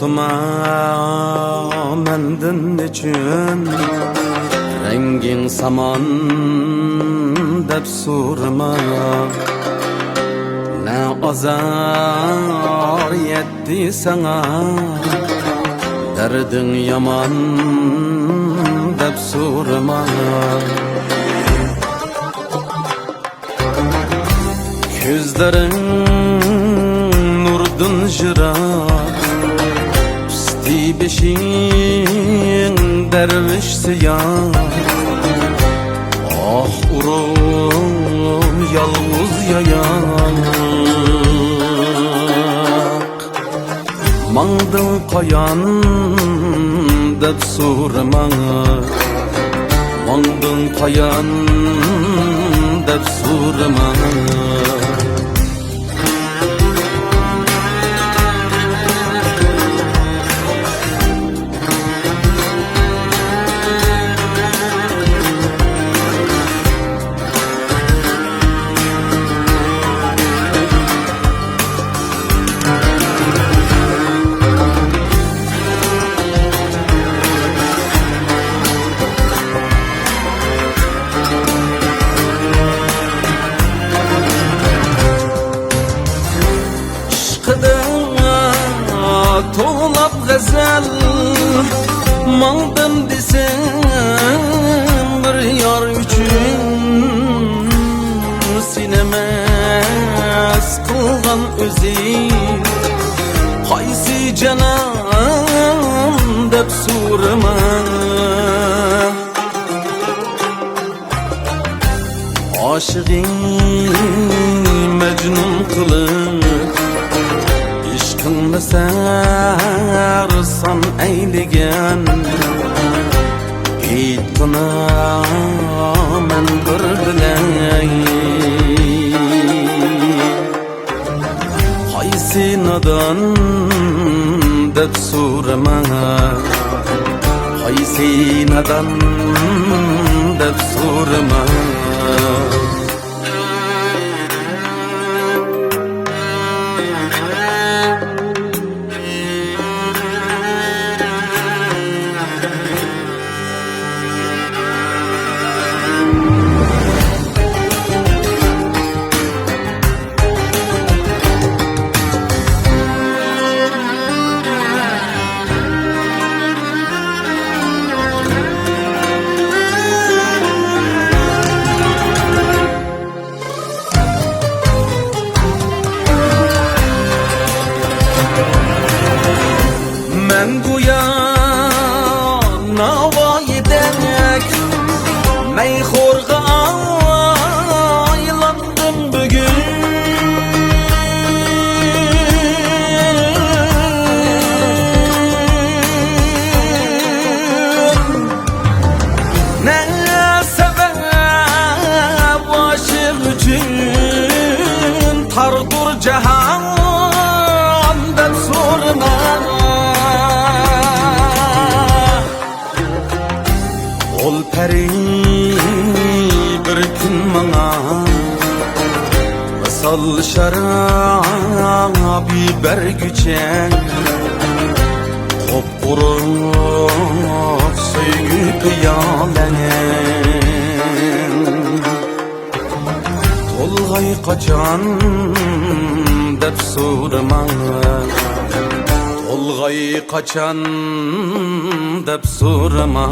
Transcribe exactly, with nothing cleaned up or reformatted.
سورىما مەندىن نېچۈن رەڭگىڭ سامان دەپ سورىما. نە ئازار يەتتى ساڭا، دەردىڭ يامان دەپ سورىما. كۆزلىرىڭ نۇردىن يىراق، ئۈستى بېشىڭ دەرۋىش سىياھ. ئاھ ئۇرۇپ يالغۇز ياياق. ماڭدىڭ قايان دەپ سورىما، ماڭدىڭ قايان دەپ سورىما. ئىشقىدا توۋلاپ غەزەل، ماڭدىم دېسەم بىر يار ئۈچۈن. سېنى مەست قىلغان ئۆزى قايسى جانان دەپ سورىما. ئاشىقىڭ مەجنۇن قىلىپ، ئىشقىڭنى سەرسان ئەيلىگەن، ئېيتقىنا مەن بىر بىلەي. قايسى نادان دەپ سورىما، قايسى نادان دەپ سورىما. مەن گويا ناۋايىدەك مەيخورغا ئايلاندىم بۈگۈن. نە سەۋەب ئاشىق ئۈچۈن تاردۇر جاھان دەپ سورىما. ئول پەرى بىر كۈن ماڭا ۋىسال شارابى بەرگۈچە، قۇرۇق سۆيگۈ پىيالەڭ تولغاي قاچان دەپ سورىما، تولغاي قاچان دەپ سورىما.